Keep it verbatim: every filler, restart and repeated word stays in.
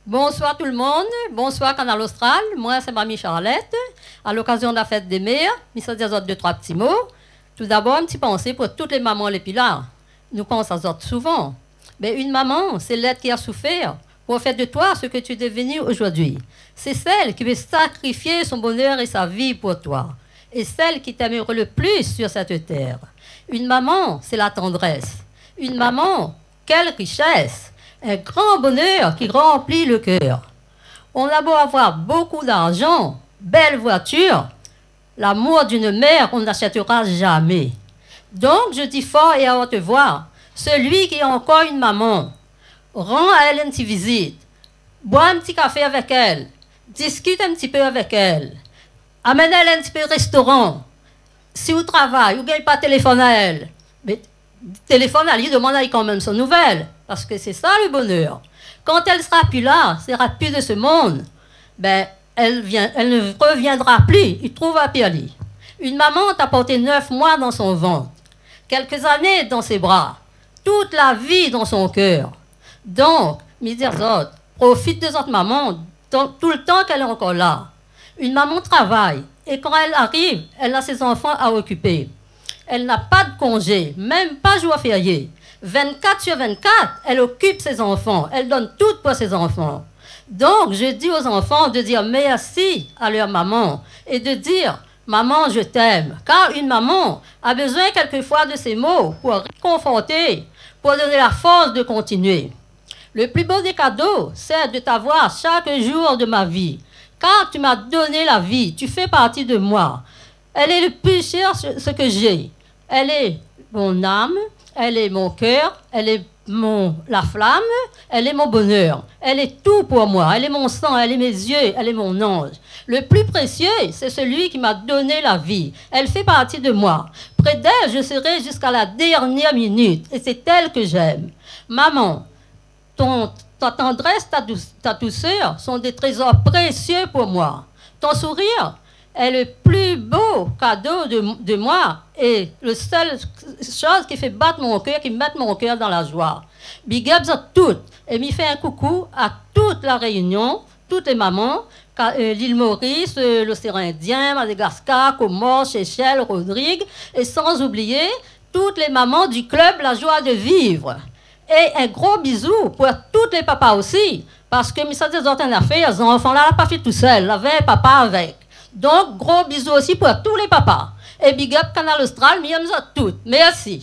Bonsoir tout le monde, bonsoir Kanal Austral, moin sé Mami Charlette. A lokazion de la fèt dé mèr, mi sa dir azot dé troi pti mo. Toudabor, in pti pansé pou tout lé maman lé pi la. Nou pans azot souvan. Mé une maman, c'est l'être qui a souffert pour faire de toi ce que tu es devenu aujourd'hui. C'est celle qui veut sacrifier son bonheur et sa vie pour toi. Et celle qui t'aimerait le plus sur cette terre. Une maman, c'est la tendresse. Une maman, quelle richesse ! Un grand bonheur qui remplit le cœur. On a beau avoir beaucoup d'argent, belle voiture, l'amour d'une mère, on n'achètera jamais. Donc, je dis fort et à haute voix, celui qui a encore une maman, rends à elle une petite visite. Bois in pti kafé avèk èl, diskit in pti pé avèk èl, amenn èl in pti pé restoran. Si ou travay, ou gingn pa téléfone aèl, mé téléfone ali, demann ali kanmèm son nouvèl, parske sé sa le bonheur. Quand elle sera plus là, sera plus de ce monde, ben, elle vient, elle ne reviendra plus, i trouv pi ali. Une maman t'a porté neuf mois dans son ventre, quelques années dans ses bras, toute la vie dans son cœur. Donc, mi di azot, profit de zot maman, tan-, tout le temps qu'elle est encore là. Une maman travaille, et quand elle arrive, elle a ses enfants à occuper. Elle n'a pas de congé, même pas jour férié. Vingt-quatre sur vingt-quatre, elle occupe ses enfants, elle donne tout pour ses enfants. Donc, je dis aux enfants de dire merci à leur maman et de dire, « Maman, je t'aime. » Car une maman a besoin quelquefois de ces mots pour réconforter, pour donner la force de continuer. Le plus beau des cadeaux, c'est de t'avoir chaque jour de ma vie. Car tu m'as donné la vie, tu fais partie de moi. Elle est le plus cher, ce, ce que j'ai. Elle est mon âme, elle est mon cœur, elle est mon, la flamme, elle est mon bonheur. Elle est tout pour moi. Elle est mon sang, elle est mes yeux, elle est mon ange. Le plus précieux, c'est celui qui m'a donné la vie. Elle fait partie de moi. Près d'elle, je serai jusqu'à la dernière minute. Et c'est elle que j'aime. Maman, ton, ta tendresse, ta douce-, ta douceur sont des trésors précieux pour moi. Ton sourire est le plus beau cadeau de, de moi et le seul chose qui fait battre mon cœur, qui met mon cœur dans la joie. Big up zot tout. É mi fé in koukou à toute La Réunion, toutes les mamans, ka-, euh, l'île Maurice, euh, l'océan Indien, Madagascar, Comores, Seychelles, Rodrigues, et sans oublier toutes les mamans du club La Joie de Vivre. É in gro bizou pou tout lé papa osi, parske mi sa di azot in nafèr, zanfan la, la pa fé tousèl, lavé in papa avèk. Donk, gro bizou osi pou tout lé papa. É big up Kanal Austral, mi èm zot tout. Mèrsi.